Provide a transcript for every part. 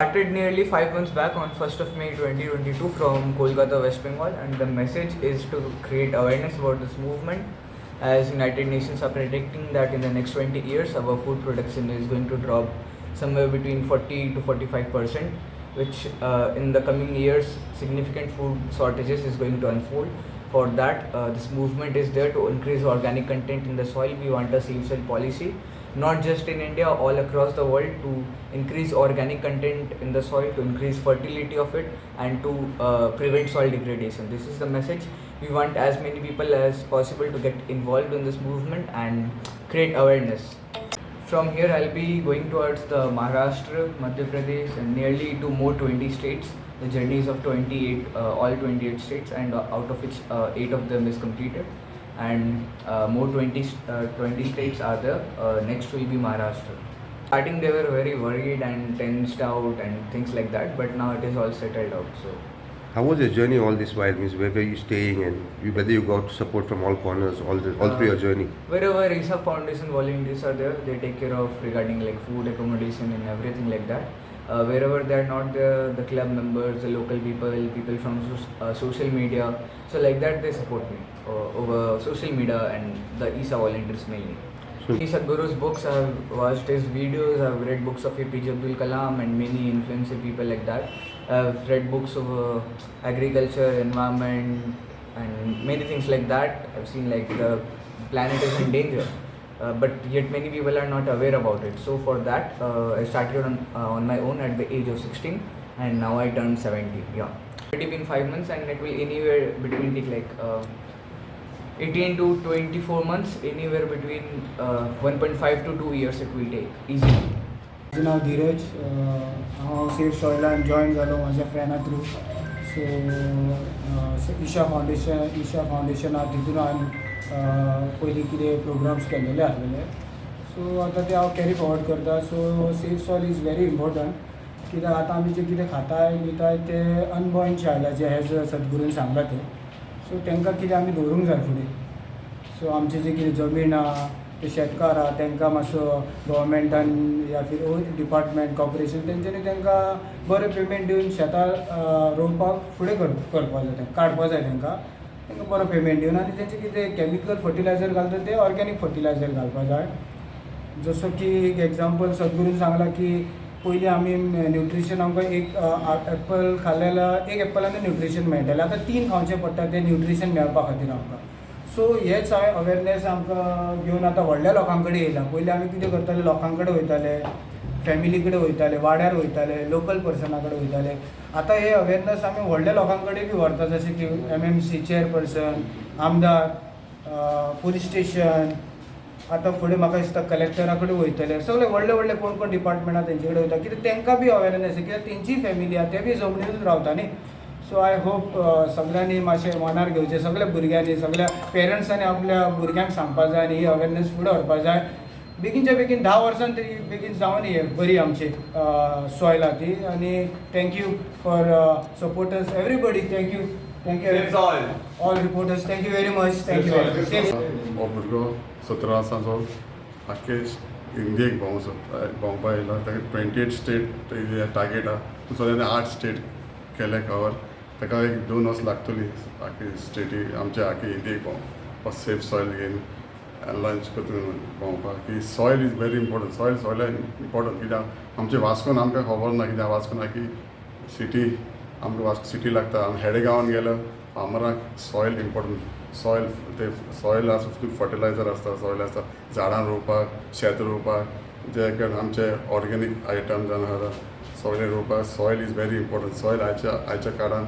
Started nearly 5 months back on 1st of May 2022 from Kolkata, West Bengal, and the message is to create awareness about this movement, as United Nations are predicting that in the next 20 years our food production is going to drop somewhere between 40 to 45%, which in the coming years significant food shortages is going to unfold. For that, this movement is there to increase organic content in the soil. We want a safe soil policy, not just in India, all across the world, to increase organic content in the soil, to increase fertility of it, and to prevent soil degradation. This is the message. We want as many people as possible to get involved in this movement and create awareness. From here, I'll be going towards the Maharashtra, Madhya Pradesh, and nearly to more 20 states. The journey is of 28, all 28 states, and out of which 8 of them is completed, and more 20 states are there. Next will be Maharashtra. Starting, they were very worried and tensed out and things like that, but now it is all settled out. So How was your journey all this while? Means where were you staying and whether you got support from all corners, all through your journey? Wherever Isha Foundation volunteers are there, they take care of regarding like food, accommodation, and everything like that. Wherever they are not there, the club members, the local people, people from social media, so like that they support me over social media and the Isha volunteers mainly. So Sadhguru's books, I have watched his videos, I have read books of APJ Abdul Kalam and many influential people like that. I have read books of agriculture, environment, and many things like that. I've seen like the planet is in danger, but yet many people are not aware about it. So for that, I started on my own at the age of 16, and now I turned 17. Yeah, already been 5 months, and it will anywhere between take like 18 to 24 months, anywhere between 1.5 to 2 years it will take easily. म्हजें नांव धीरज. हांव safe सॉयलान join जालो म्हाज्या फ्रेंडा through. So Isha foundation, Isha foundation आहा, तितून हांवें पयलीं कितें प्रोग्राम्स केल्लेले आसलेले. सो आतां ते हांव कॅरी फॉवर्ड करता. So save soil is very important, कित्याक आतां आमी जें कितें खाताय पिताय तें अनबॉर्न चायल्डाचें, हें सद्गुरून सांगलां तें. सो तांकां कितें आमी दवरूंक जाय फुडें. सो आमचे जे कितें जमीन आहा, ते शेतकार आहा, तांकां मातसो गोवोरमेंटान या फिर डिपार्टमेंट, कॉर्पोरेशन, तेंच्यांनी तांकां बरें पेमेंट दिवन शेतां रोवपाक फुडें करपा जाय, तांकां काडपा जाय. तांकां बरो पेमेंट दिवन आनी तेंचे कितें कॅमिकल फर्टिलायझर घालता ते ऑर्गेनीक फर्टिलायझर घालपा जाय. जसो की एक एग्जाम्पल सद्गुरून सांगलां की पयलीं आमी न्युट्रिशन आमकां एक एप्पल खाल्ले जाल्यार एक एप्पलान न्युट्रिशन मेळटालें, आतां तीन खावचें पडटा तें न्युट्रिशन मेळपा खातीर आमकां. सो हेच हांवें अवेरनेस आमकां घेवन आतां व्हडल्या लोकां कडेन येयला. पयलीं आमी कितें करताले, लोकां कडेन वयताले, फॅमिली कडेन वयताले, वाड्यार वयताले, लोकल पर्सना कडेन वयताले. आतां हे अवेरनेस आमी व्हडल्या लोकां कडेन बी व्हरता, जशें की एमएमसी चेअरपर्सन, आमदार, पुलीस स्टेशन. आतां फुडें म्हाका दिसता कलेक्टरा कडेन वयतले. सगळे व्हडले व्हडले कोण कोण डिपार्टमेंटां तेंचे कडेन वयता, कित्याक तांकां बी अवेरनेस, कित्याक तेंचीय फॅमिली आहा, ते बी जमनीनूच रावता न्ही. सो I hope सगळ्यांनी मातशें मनार घेवचें, सगळ्या भुरग्यांनी, सगळ्या पेरंट्सांनी आपल्या भुरग्यांक सांगपा जाय आनी ही अवेरनेस फुडें व्हरपा जाय. बेगीनच्या बेगीन 10 वर्सां तरी बेगीन जावन ही बरी आमची सॉयल आहा ती. आनी thank you for supporters, everybody. Thank you, thank you all reporters. Thank you very much. Thank you. हो भुरगो 17 वर्सांचो आख्खे इंडियेक भोंवूं सोदता, भोंवपा येयला. ताका 28 स्टेट टार्गेट आहा, पूण सद्या आठ स्टेट केले कवर. ताका एक 2 वर्स लागतली आख्खी स्टेटी, आमच्या आख्खे इंडियेक भोंवपाक, सेफ सॉयल घेवन लॉंच करून भोंवपाक, की soil is very important. Soil, soil important कित्याक आमचे वास्कोन आमकां खबर ना कित्याक वास्कोन आखी सिटी, आमकां वास्को सिटी लागता. आमी हेडे गांवान गेलो, फार्मराक सॉयल इम्पॉर्टंट. सॉयल ते सॉयल आसा, फर्टिलायझर आसता, सॉयल आसता झाडां रोवपाक, शेत रोवपाक, जे आमचे ऑर्गेनीक आयटम जावन आसा सगळें रोवपाक soil is very important. Soil आयच्या काळान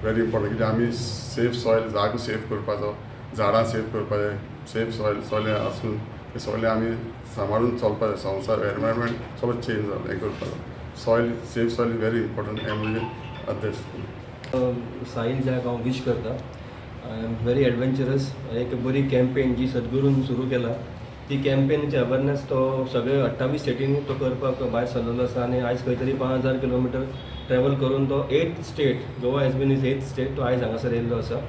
व्हेरी इम्पॉर्टंट, कित्याक आमी सेफ सॉयल, जागो सेफ करपाचो, झाडां सेफ करपाचें. सेफ सॉयल, सगळें आसून ते सगळें आमी सांबाळून चलपाचें. संवसार, एनवायरमेंट सगळें चेंज जाला, हें करपाचो. Soil, save soil is very important, हें म्हणजे अध्यक्ष. साहिल जाक हांव वीश करता. I am very adventurous. एक बरी कॅम्पेन जी सद्गुरून सुरू केला, ती कॅम्पेनची अवेरनेस तो सगळे 28 स्टेटींनी तो करपाक भायर सरलेलो आसा आनी आयज खंय तरी 5000 किलोमिटर ट्रॅवल करून तो eighth state, Goa has been his eighth state, तो आयज हांगासर येयल्लो आसा.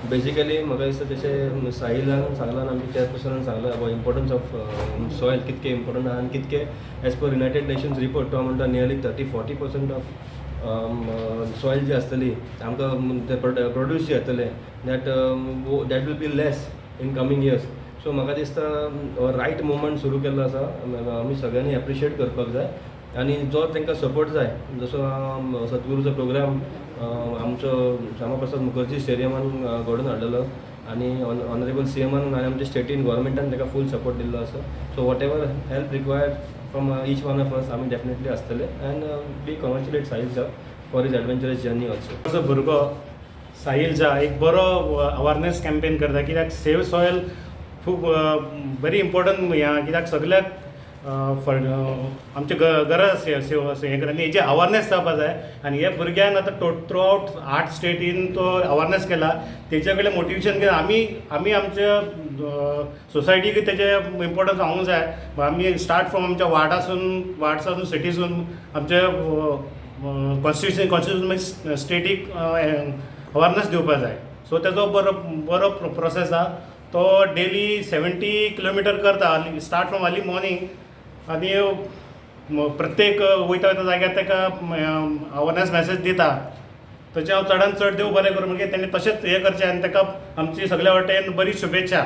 बेजिकली म्हाका दिसता तशें साहिलान सांगलां आनी आमच्या चेअरपर्सनान सांगलां अबाउट इम्पॉर्टन्स ऑफ सॉयल, कितकें इम्पॉर्टंट आहा आनी कितकें as per United Nations report तो म्हणटा nearly 30-40% of soil जी आसतली आमकां ते प्रोड्यूस जे जातले, that will be less in coming years. So म्हाका दिसता रायट मुवमेंट सुरू केल्लो आसा, आमी सगळ्यांनी एप्रिशिएट करपाक जाय आनी जो तांकां सपोर्ट जाय, जसो सद्गुरूचो प्रोग्राम आमचो श्यामा प्रसाद मुखर्जी स्टेडियमान घडोवन हाडलेलो आनी ऑनरेबल सीएमान आनी आमच्या स्टेटीन गोवोरमेंटान ताका फूल सपोर्ट दिल्लो आसा. So whatever help required from each one of us, आमी डेफिनेटली आसतले and we congratulate Sahil Jha for his adventurous journey also. असो भुरगो साहिल झा एक बरो अवेरनेस कॅम्पेन करता, कित्याक सेव सॉयल खूब व्हेरी इम्पॉर्टंट हें आहा, कित्याक सगल्याक आमची गरज आसा सेव हें कर आनी हेजे अवेरनेस जावपा जाय. आनी हे भुरग्यान आतां थ्रू आउट आठ स्टेटीन तो अवेरनेस केला, तेजे कडेन मोटिवेशन केलें. आमी आमच्या सोसायटीक तेजें इम्पॉर्टन्स सांगूंक जाय. आमी स्टार्ट फ्रॉम आमच्या वार्डासून, वार्डसासून, सिटीसून, आमच्या कॉन्स्टिट्युशन स्टेटीक अवेरनेस दिवपा जाय. सो तेजो बरो बरो प्रोसेस आहा. तो डेली 70 किलोमिटर करता, स्टार्ट फ्रॉम अर्ली मॉर्निंग आनी प्रत्येक वयता वयता जाग्यार ताका अवेरनेस मॅसेज दिता. तशें हांव चडान चड देव बरें करूं, मागीर तेणें तशेंच हें करचें आनी ताका आमची सगल्या वाटेन बरी शुभेच्छा.